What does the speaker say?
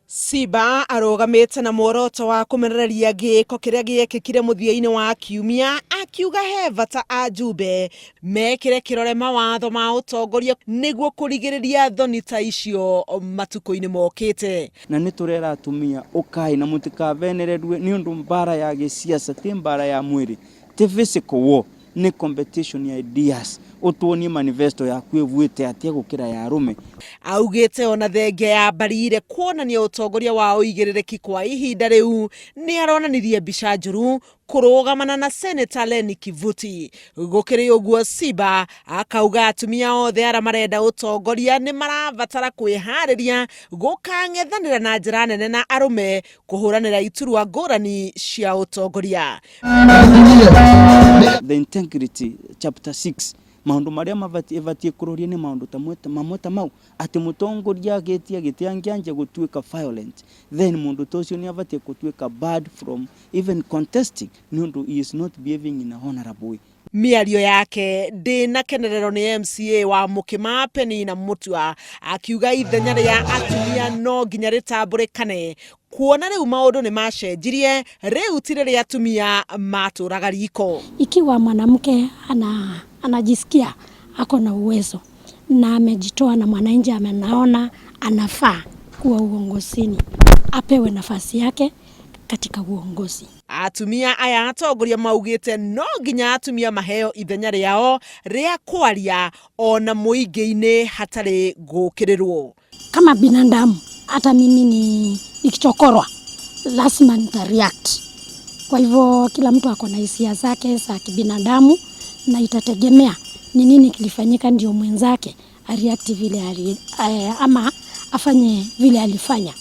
Siba arũgamĩte na muoroto wa kũmenereria gĩko kĩrĩa gĩekĩkire mũthia-inĩ wa kiumia, akiuga he bata ajumbe mekĩre kĩrore mawatho ma ũtongoria nĩguo kũrigĩrĩria thoni ta icio matukũ-inĩ mokĩte. Na nĩ tũrera atumia ũkai na mũtikavenererue nĩ ũndũ mbara ya gĩciaca ti mbara ya mwĩrĩ, ti physical war, nĩ competition ya ideas. Ũtuonie manifesto yaku ĩbuĩte atĩa gũkĩra ya arũme. Augĩte ona thengia ya Mbarire kuonania ũtongoria wa ũigĩrĩrĩki kwa ihinda rĩu nĩ aronanirie mbica njũru kũrũgamana na Seneta Lenny Kivuti. Gũkĩrĩ ũguo, Siba akauga atumia othe arĩa marenda ũtongoria nĩ marabatara kwĩharĩria gũkang'ethanĩra na njĩra nene na arũme kũhũranĩra iturwa ngũrani cia ũtongoria. The integrity chapter 6, maundu maria mabatiĩ ĩbatiĩ kũroria nĩ maundu ta mamwe ta mau, atĩ mũtongoria agĩtia gĩtĩ angĩanjia gũtuĩka violent, then mũndũ ta ũcio nĩ abatiĩ gũtuĩka barred from even contesting nĩ ũndũ he is not behaving in a honorable way. Mĩario yake ndĩnakenererwo nĩ MCA wa Mũkĩma Penina Mutua, akiuga ithenya rĩa atumia no nginya rĩtambũrĩkane kuona rĩu maũndũ nĩ macenjirie, rĩu ti rĩrĩa atumia matũraga riko. Ikiwa mwanamke anajisikia ako na uwezo na amejitoa na mwananchi amenaona anafaa kuwa uongozini, apewe nafasi yake katika uongozi. Atumia aya atongoria maugĩte no nginya atumia maheo ithenya rĩao rĩa kwaria ona mũingĩ-inĩ hatarĩ gũkĩrĩrwo. Kama binadamu, hata mimi ni nikichokorwa lazima nita react. Kwa hivyo kila mtu ako na hisia zake za kibinadamu, na itategemea ni nini kilifanyika ndio mwenzake areact vile ama afanye vile alifanya.